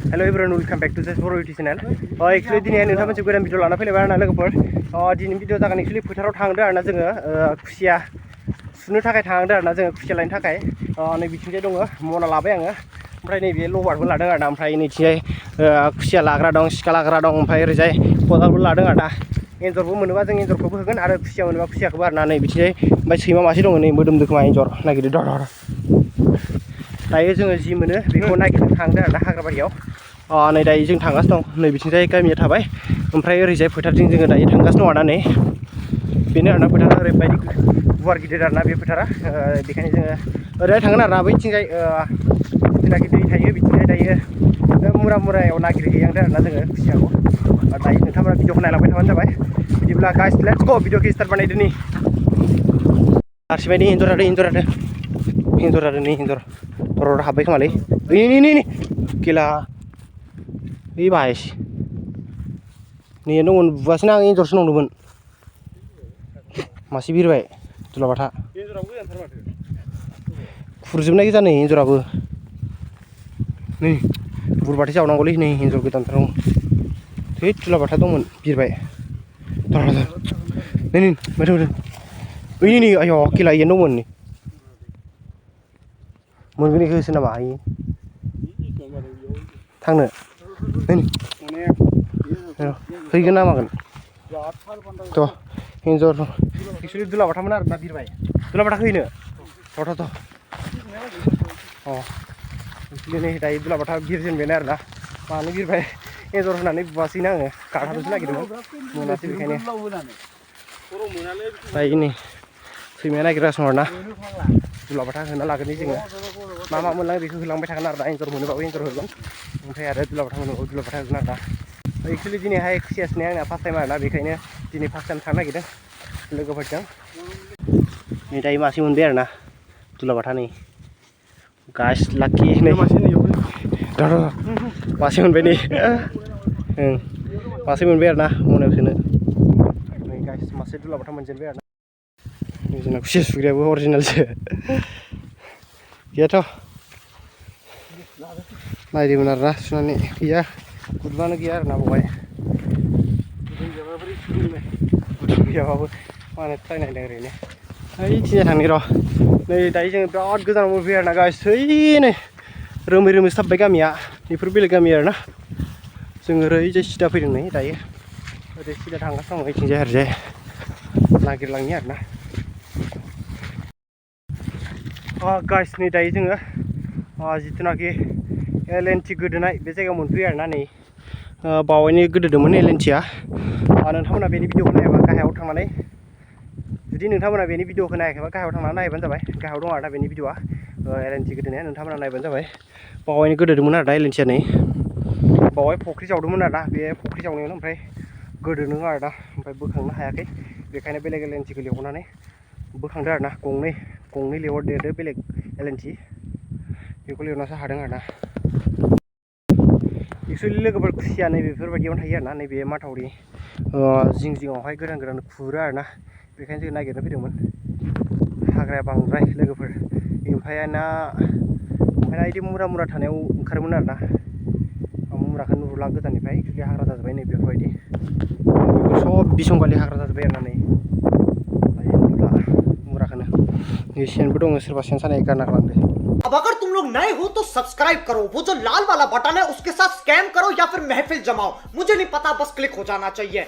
Hello everyone welcome back to सेस बर' YouTube channel actually दिनै नोंथां मोनसे गोदान भिडिअ लाना फैलायबाय आरोना लोगोफोर दिनै भिडिअ जागोन एक्चुअली फोथाराव थांदों आरोना जोङो खुसिया सुनो थाखाय थांदों आरोना जोङो खुसिया लायनो थाखाय नै बिथिंजाय दङ मना लाबाय आङो ओमफ्राय नैबे लबारबो लादों आरोना ओमफ्राय नैथिंजाय खुसिया लाग्रा दं सिखा लाग्रा दं ओमफ्राय ओरैजाय खदालबो लादों आरोना एन्जरबो मोनोबा जों एन्जरखौबो होगोन आरो खुसिया मोनोबा खुसियाखौबो आरोना नै बिथिंजाय ओमफ्राय सैमा मासे दङ नै मोदोमदो खोमा एन्जर नागिरदो दर दायो जोङो जि मोनो बेखौ नागिरनो थांदों आरोना हाग्राबारियाव नै दायो जों थांगासिनो दं नै बिथिंजाय गामिया थाबाय ओमफ्राय ओरैजाय फोथारजों जोङो दायो थांगासिनो दं आरोना नै बेनो आरोना फोथारा ओरैबायदि गुवार गिदिर आरोना बे फोथारा बेखायनो जोङो ओरैहाय थांगोन आरोना बैथिंजाय जिथुनाखि दै थायो बिथिंजाय दायो मुरायाव नागिरहैहांदों आरोना जोङो खुसियाखौ दायो नोंथांमोना भिडिअखौ नायलांबाय थाबानो जाबाय बिदिब्ला गाइस लेट्स गो भिडिअखौ स्टार्ट बानायदोनि आरसिबायदि एन्जर आरो नै एन्जर र' हाबबाय खोमालै नै गेला बे बायस नै दंमोन बुवासैना आं एन्जरसो नंदोंमोन मासे बिरबाय दुलाबाथा खुरजोबनाय गोजा नै एन्जराबो नै बुरबाथाय जावनांगौलै नै एन्जर गोदानथार दं थै दुलाबाथा दंमोन बिरबाय नै माथो नै आय' गेला इयानो दंमोन नै मोनगोन बेखौ होसो नामा आइ थांनो हैगोन ना मागोन थ' एन्जर एक्सुवेलि दुलाबाथामोन आरोना बिरबाय दुलाबाथा हैनो थ' एक्सुवेलि नै दायो दुलाबाथा बिरजेनबायानो आरोना मानो बिरबाय एन्जर होनानै बुवासैना आङो गाथारनोसो नागिरदोंमोन मोनासै बेखायनो दायो नै सैमाया नागिरगासिनो आरोना दुलाबाथा होना लागोन जोङो मा मोनलाङो बेखौ होलांबाय थागोन आरोना एन्जर मोनोबाबो एन्जर होगोन ओमफ्राय आरो दुलाबाथा मोनोबाबो दुलाबाथा होगोन आरोना एक्सुवेलि दिनैहाय खुसिया सुनाया आंना फार्स्ट टाइम आरोना बेखायनो दिनै फार्स्ट टाइम थांनो नागिरदों लोगोफोरजों नै दायो मासे मोनबाय आरोना दुलाबाथा नै गाइस लाखि नै मासे मोनबाय नै मासे मोनबाय आरोना मनायाव सोनो नै गाइस मासे दुलाबाथा मोनजेनबाय आरोना जोंना खुसिया सुग्रायाबो अरिजिनेलसो गैयाथ' नायदोंमोन आरोना सुनानै गैया गुदुङानो गैया आरोना बावहाय गुदुं गैयाबाबो माने ट्राय नायदों ओरैनो ओइ थिंजाय थांनि र' नै दायो जोङो बिराद गोजानाव मोनफैयो आरोना गाइस ओइ नै रोमै साबबाय गामिया बेफोर बेलेग गामि आरोना जोङो ओरैजाय सिदा फैदों नै दायो ओरै सिदा थांगासिनो दं ओइथिंजाय ओरैजाय नागिरलांनि आरोना गाइस नै दायो जोङो जिथुनाखि एलएनटि गोदोनाय बे जायगायाव मोनफैयो आरोना नै बावैनो गोदोदोंमोन एलएनटिया नोंथांमोना बेनि भिडिअखौ नायाबा गाहायाव थांनानै जुदि नोंथांमोना बेनि भिडिअखौ नायाखैबा गाहायाव थांनानै नायबानो जाबाय गाहायाव दं आरोना बेनि भिडिअआ एलएनटि गोदोनाया नोंथांमोना नायबानो जाबाय बावैनो गोदोदोंमोन आरोना एलएनटिया नै बावहाय फुख्रि जावदोंमोन आरोना बे फुख्रि जावनायावनो ओमफ्राय गोदोदों आरोना ओमफ्राय बोखांनो हायाखै बेखायनो बेलेग एलएनटिखौ लिंहरनानै बोखांदो आरोना गंनै लिंहरदेरदो बेलेग एलएनटि बेखौ लिंहरनासो हादों आरोना एक्सुवेलि लोगोफोर खुसिया नै बेफोरबायदियावनो थायो आरोना नैबे माथावरि जिङावहाय गोदान खुरो आरोना बेखायनो जों नागिरनो फैदोंमोन हाग्राया बांद्राय लोगोफोर ओमफ्राय ना बिदि मुरा थानायाव ओंखारोमोन आरोना मुराखौ नुहुरला गोजाननिफ्राय एक्सुवेलि हाग्रा जाजोब्बाय नै बेफोरबायदि सब बिसंगालि हाग्रा जाजोब्बाय आरोना नै दायो नुला मुराखौनो नै सेनबो दङ सोरबा सेन सानाय गारना गालांदो अब अगर तुम लोग नए हो तो सब्सक्राइब करो वो जो लाल वाला बटन है उसके साथ स्कैम करो या फिर महफिल जमाओ मुझे नहीं पता बस क्लिक हो जाना चाहिए।